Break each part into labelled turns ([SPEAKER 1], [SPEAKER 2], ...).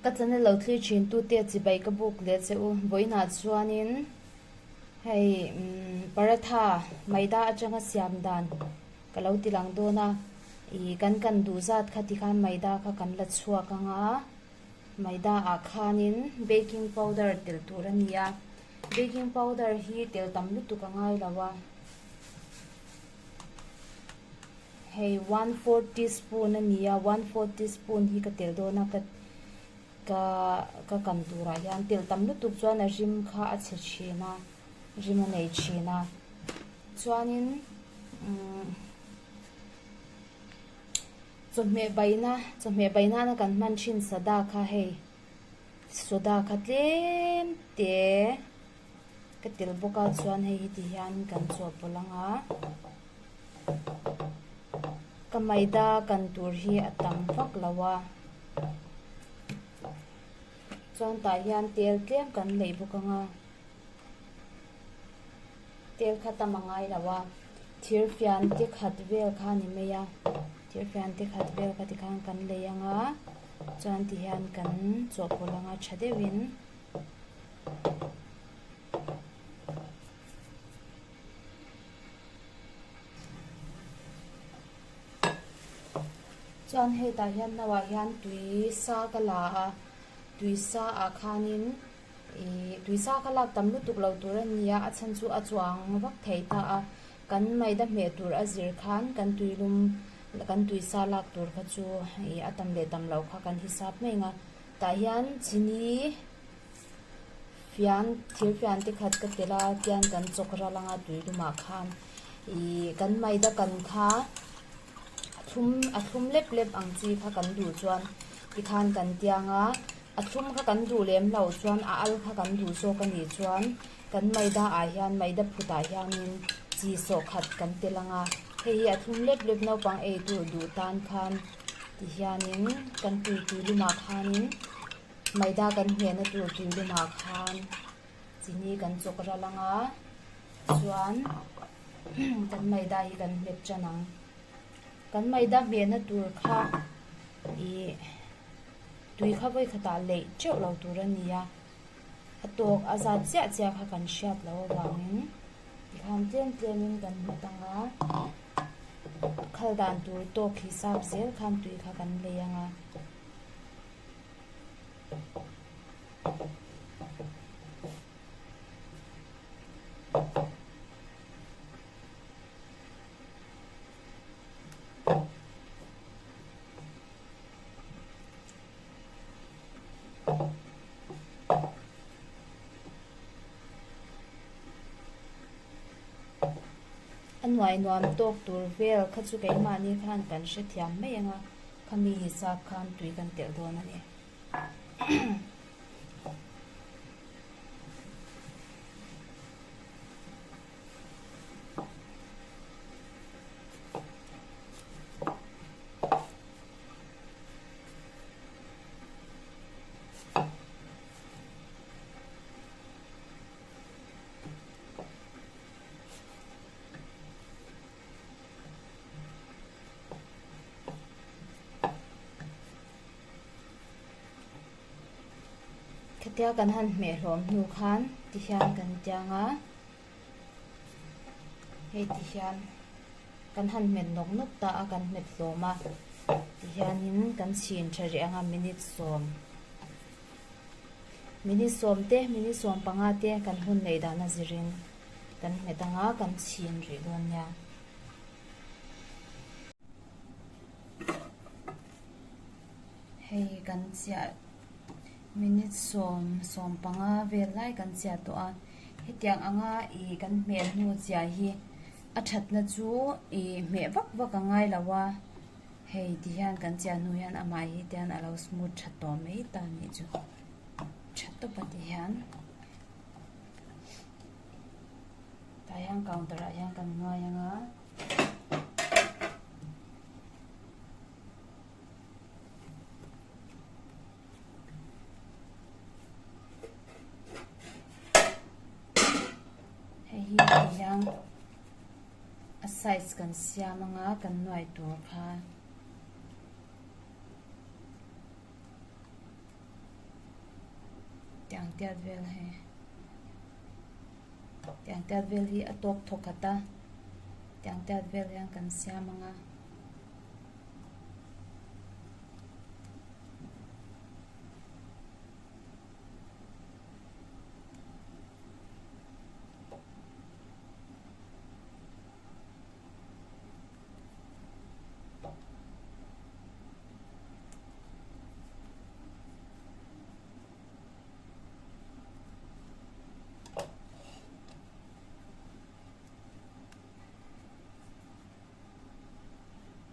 [SPEAKER 1] Ka channel lo thlir thin tute chibai ka buk leh che u. Vawiinah chuanin hei paratha maida atanga siam dan ka lo ti lang dawn a. Ih kan kan duh zat kha tikhan maida kha kan la chhuak ang a. Maida ah khanin baking powder tel tur a ni a. Baking powder hi tel tam lutuk a ngai lo a. Hei 1/4 teaspoon a ni a, 1/4 teaspoon hi ka tel dawn a ka ka ka kan turah hian tel tam lutuk chuan a rim kha a chhe thin a, rim a nei thin a. Chuanin umm chawhmeh baina chawhmeh bai nana kan hman thin sada kha hei soda kha tlem te ka tel bawk a chuan hei hi ti hian kan chawhpawlh ang a ka maida kan tur hi a tam vak lo a chuan tah hian tel tlem kan neih bawk ang a tel kha tam a ngai lo a thir fian te khat vel kha a ni mai a thir fian te khat vel kha tikhan kan lei ang a chuan tihian kan chawhpawlh ang a tha deuhin. Chuan hetah hian no ah hian tui sa ka la a tui sa ah khanin ihh tui sa ka lak tam lutuk lo tur a ni a a chhan chu a chuang vak thei ta a kan maida hmeh tur a zir khan kan tui lum kan tui sa lak tur kha chu ih a tam leh tam loh kha kan hisap mai ang a tah hian chini. Fian thir fian te khat ka tel a tian kan chawk ral anga tui lumah khan ihh kan maida kan kha a thlum a thlum lep lep ang chi kha kan duh chuan tikhan kan tiang a a thlum kha kan duh lem loh chuan a al kha kan duh zawk a nih chuan kan maida ah hian maida phut ah hianin chi sawh khat kan tel ang a hei hi a thlum lep lep naupang ei tur duh tan khan tihianin kan tui tui lumah khanin. Maida kan hmehna tur tui lumah khan chini kan chawk ral ang a, chuan kan maida hi kan hmet tan ang. Kan maida hmehna tur kha ih tui kha vawi khatah leih teuh lo tur a ni a, a tawk a zat chiah chiah kha kan hriat loh avangin tikhan tlem tlemin kan hmet ang a, a khal dan tur tawk hisap zel khan tui kha kan lei ang a. A nuai nuam tawk tur vel kha chu keimahni khan kan hrethiam mai ang a. Khami hisap khan tui kan telh dawn a ni. Khatia kan han hmeh hlawm hnu khan ti hian kan tiang a, hei ti hian kan han hmet nawk nawk ta a kan hmet hlawm a, ti hianin kan chhin tha rih ang a minute sawm minute sawm te minute 15 te kan hun neih dan a zirin kan hmet ang a kan chhin rih dawn nia. Hei kan chiah minute 10 15 vel lai kan chiah tawh a hetiang anga ih kan hmeh hnu chiah hi a thatna chu ih hmeh vak vak a ngai lo a hei ti hian kan chiah hnu hian amah hi tian a lo smooth tha tawh mai ta a nih chu tha tawp a ti hian. Tah hian counter ah hian kan nuai ang a. Hei hi ti hian a size kan siam ang a kan nuai tur kha. Tiang tiat vel hei tiang tiat vel hi a tawk thawk khat a tiang tiat vel hian kan siam ang a.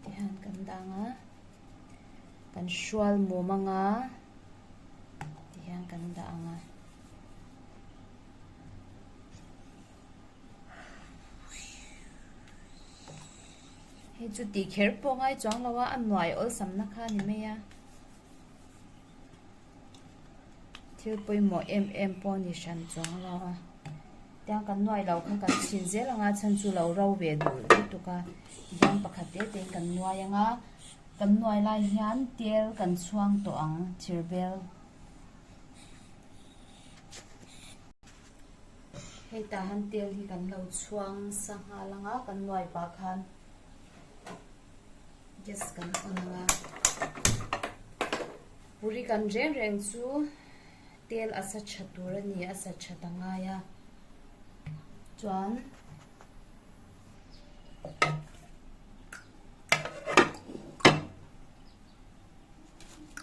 [SPEAKER 1] Tihian kan dang a kan hrual mum anga tihian kan dah ang a. Hei chu tih kher pawh ngai chuang lo a, a nuai awlsamna kha a ni mai a. Thil pawimawh em em pawh a ni hran chuang lo a. Tiang kan nuai lo kha kan chhin zel ang a, chhan chu lo ro ve duh lutuk a. Tihian pakhat te te in kan nuai ang a, kan nuai lai hian tel kan chhuang tawh ang thirbel. Hei tah han tel hi kan lo chhuang sa nghal ang a, kan nuai pah khan gas kan on ang a. Puri kan reng reng chu tel a sa tha tur a ni, a sa tha ta ngai a. Chuan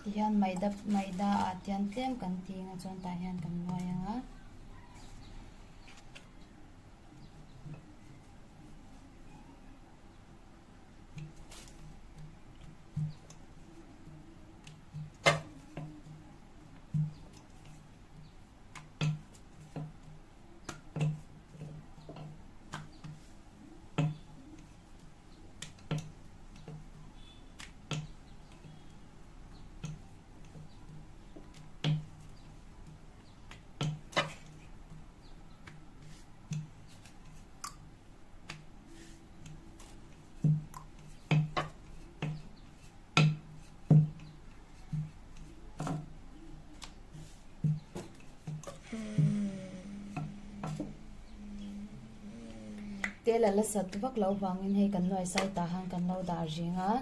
[SPEAKER 1] Tihian maida maida ah tian tlem kan ti anga chuan tah hian kan nuai ang a. Tel a la sat vak loh vangin hei kan nuai sai tah han kan lo dah reng a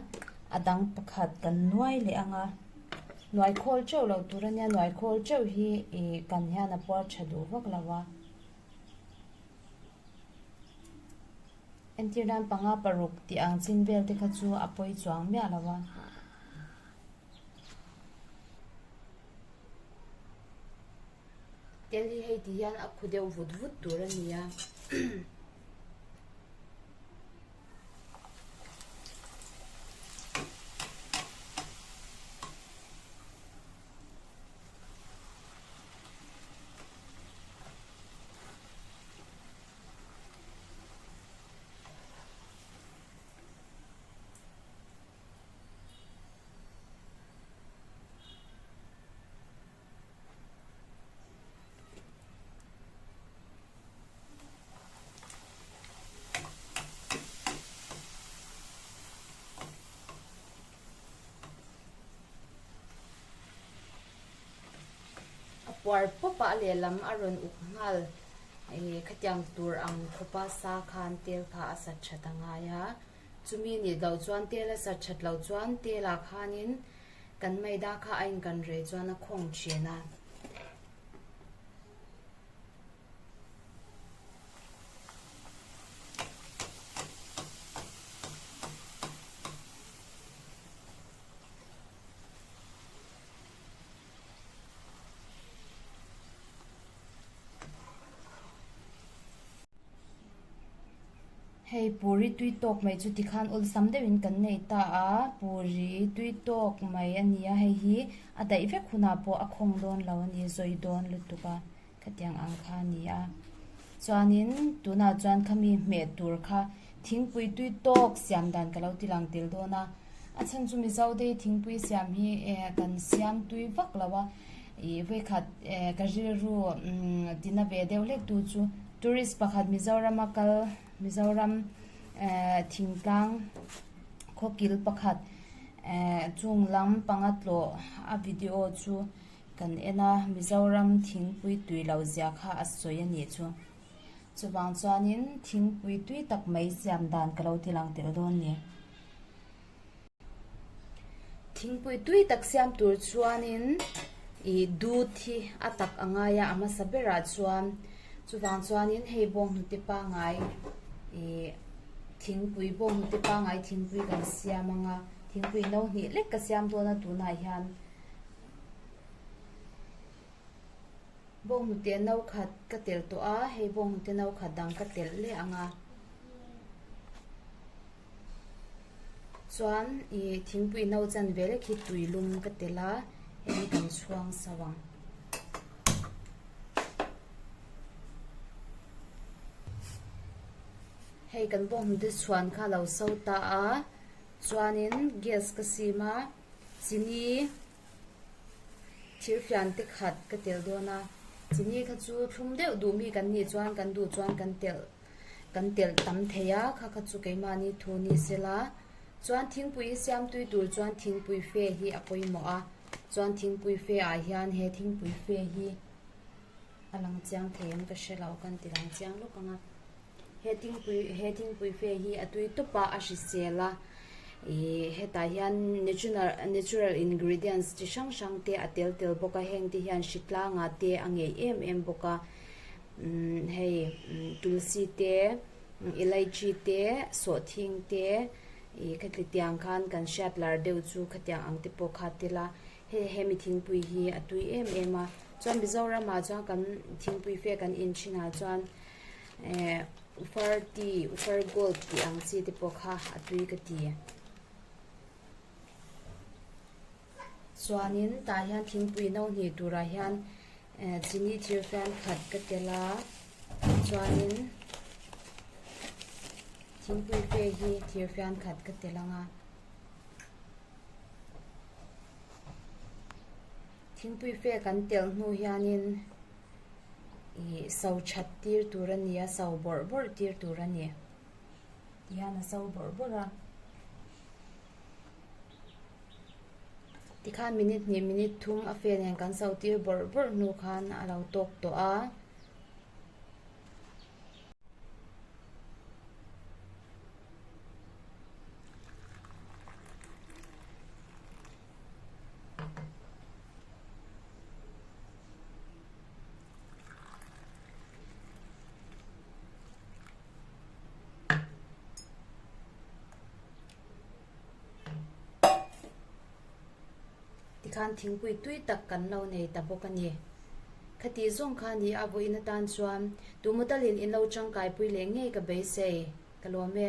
[SPEAKER 1] a dang pakhat kan nuai leh ang a nuai khawl teuh loh tur a nia nuai khawl teuh hi ih kan hian a puar tha duh vak lo a entir nan panga paruk tih ang chin vel te kha chu a pawi chuang miah lo a. Tel hi hei ti hian a khu deuh vut vut tur a ni a. A puar pawp a lehlam a rawn uk nghal ih khatiang tur ang khawpa sa khan tel kha a sat that a ngai a chumi nih loh chuan tel a sat that loh chuan telah khanin Kan maida kha a inkan rei chuan a khawng thin a. Hei puri tui tawk mai chu tikhan awlsam deuhin kan nei ta a, puri tui tawk mai a ni a, hei hi a daih vek hunah pawh a khawng dawn lo a ni, zawi dawn lutuk a, khatiang ang kha a ni a. Chuanin tunah chuan khami hmeh tur kha thingpui tui tawk siam dan ka lo ti lang tel dawn a, a chhan chu Mizo te hi thingpui siam hi eh kan siam tui vak lo a, ih vawikhat eh ka rilru umm tina ve deuh hlek tu chu tourist pakhat Mizoram a kal Mizoram eh thingtlang khawkil pakhat eh chung lam panga tlawh a video chu. Kan en a, Mizoram thingpui tui lo zia kha a sawi a nih chu. Chuvang chuanin thingpui tui tak mai siam dan ka lo ti lang tel dawn ni. Thingpui tui tak siam tur chuanin ih dut hi a tak a ngai a, a hmasa berah chuan chuvang chuanin hei bawnghnute pangngai ih thingpui bawnghnute pangngai thingpui kan siam ang a, thingpui no hnih lek ka siam dawn a tunah hian. Bawnghnute no khat ka telh tawh a, hei bawnghnute no khat dang ka telh leh ang a. Chuan ih thingpui no chan ve lek hi tui lum ka telh a, hei hi kan chhuang sauh ang. Hei kan bawnghnute chhuan kha a lo so ta a, chuanin gas ka sim a. Chini thirfian te khat ka telh dawn a, chini kha chu thlum deuh duh mi kan nih chuan kan duh chuan kan telh kan telh tam thei a, kha kha chu keimahni thu ni sela chuan thingpui hi siam tui tur chuan thingpui fe hi a pawimawh a, chuan thingpui fe ah hian he thingpui fe hi a lang chiang thei ang ka hre lo kan ti lang chiang lawk ang a. He thingpui he thingpui fe hi a tui tawp a a hrisel a ihh hetah hian natural natural ingredients chi hrang hrang te a tel tel bawk a heng te hian hritlang ah te a ngeih em em bawk a umm hei tulsi te elaichi te sawhthing te ih khati tiang khan kan hriat lar deuh chu khatiang ang te pawh kha tel a hei hemi thingpui hi a tui em em a chuan Mizoram ah chuan kan thingpui fe kan in thin ah chuan. Eh ufar tea ufar gold tih ang chi te pawh kha a tui ka ti. Chuanin tah hian thingpui no hnih turah hian eh chini thir fian khat ka tel a chuanin thingpui fe hi thir fian khat ka tel ang a. Thingpui fe kan telh hnu hianin. Ih so that tir tur a ni a so bawrh bawrh tir tur a ni tihian a so bawrh bawrh a tikhan minute hnih minute thum a fel nen kan so tir bawrh bawrh hnu khan a lo tawk tawh a. Tikhan thingpui tui tak kan lo nei ta bawk a ni. Khati zawng kha ni a vawiin atan chuan tumatalin in lo tangkaipui leh ngei ka beisei. Ka lawm e.